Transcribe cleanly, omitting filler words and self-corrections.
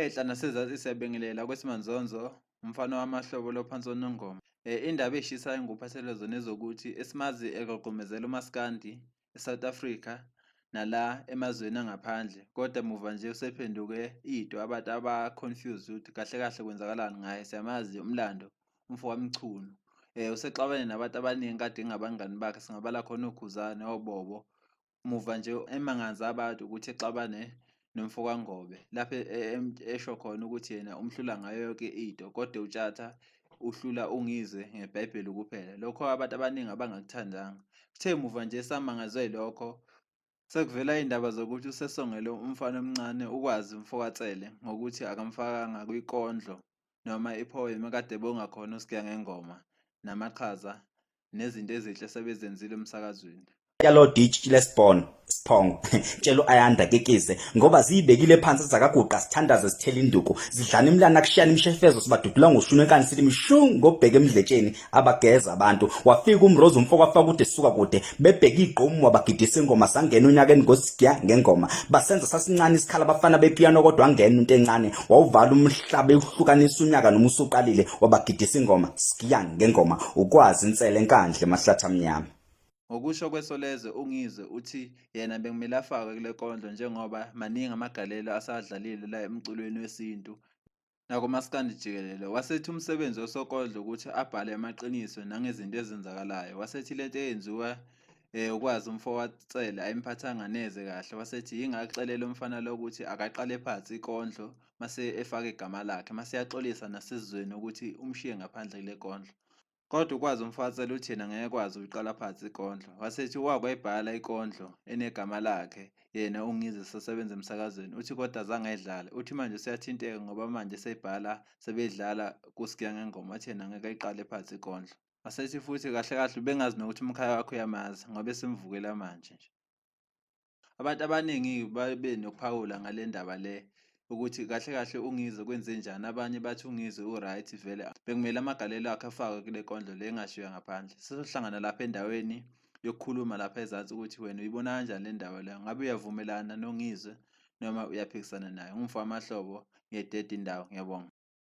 Enhla nasezansi siyabingelela kwesimanzonzo umfana wamahlobo lo phansi onongoma. Indaba eshisayo engikuphathele zona ezokuthi esimazi eqoqomezela umaskandi eSouth Africa nala emazweni angaphandle kodwa muva nje usephenduke ito abantu aba-confused ukuthi kahle kahle kwenzakalani ngaye. Siyamazi umlando umfo kaMchunu. Usexabane nabantu abaningi kade ngabangani bakhe singabala khona oKhuzani, oBobo. Muva nje emangaza abantu ukuthi exabane nomfo kaNgobe lapho esho khona ukuthi yena umhlula ngayo yonke into kodwa uTshatha uhlula uNgizwe ngeBhayibheli kuphela. Lokho abantu abaningi abangakuthandanga. Kuthe muva nje samangazwe yilokho sekuvela iy'ndaba zokuthi usesongele umfana omncane uKwazi umfokaNsele ngokuthi akamfakanga kwikondlo noma i-poem ekade ebonga khona uSigiya Ngengoma namaqhaza nezinto ezinhle sebezenzile emsakazweni. Yalo ditch lesibhono siphongo tshela uAyanda kekize ngoba ziyibekile phansi zakaguqa sithandaze sithela induku zidlana imlana kushiyana imshefezo sibadudula ngoshuni enkani sithi mshu ngobheka emdletsheni abageza abantu wafika umrozo umfo kwafaka kude suka kude bebheka igqomu wabagidisa ingoma sangena unyakeni ngosigiya ngengoma basenza sasincane isikhala abafana bepiano kodwa angena into encane wawuvala umhlaba ehlukanisa unyaka noma usuqalile wabagidisa ingoma sigiya ngengoma ukwazi insele enkandle mahlathi amnyama. Ngokusho kweSolezwe uNgizwe uthi yena bekumele afakwe kule kondlo njengoba maningi amagalelo asadlalile la emculweni wesintu nakumaskandi jikelele. Wasethi umsebenzi wosokondlo ukuthi abhale amaqiniso nangezinto ezenzakalayo. Wasethi lento eyenziwa ukwazi umfowatsele ayimphathanga neze kahle. Wasethi yingakho ecelela umfana lo ukuthi akaqale phansi ikondlo mase efaka igama lakhe mase eyaxolisa nasezweni ukuthi umshiye ngaphandle kule kondlo. Kodwa ukwazi umfowatsele uthi yena ngeke akwazi ukuyiqala phansi ikondlo. Wasethi wake wayibhala ikondlo enegama lakhe yena uNgizwe esasebenza emsakazweni. Uthi kodwa azange ayidlale. Uthi manje useyathinteka ngoba manje eseyibhala sebeyidlala kuSigiya Ngengoma. Wathi yena ngeke ayiqale phansi ikondlo. Wasethi futhi kahle kahle ubengazi nokuthi umkhaya wakhe uyamazi ngoba esemvukela manje nje. Abantu abaningi babe nokuphawula ngale ndaba le ukuthi kahle kahle uNgizwe kwenzenjani. Abanye bathi uNgizwe u-right vele bekumele amagalelo akhe afakwe kule kondlo le engashiywa ngaphandle. Sizohlangana lapha endaweni yokukhuluma lapha ezansi ukuthi wena uyibona kanjani le ndaba le, ngabe uyavumelana noNgizwe noma uyaphikisana naye. Ngumfo wamahlobo ngiyayideda indawo, ngiyabonga.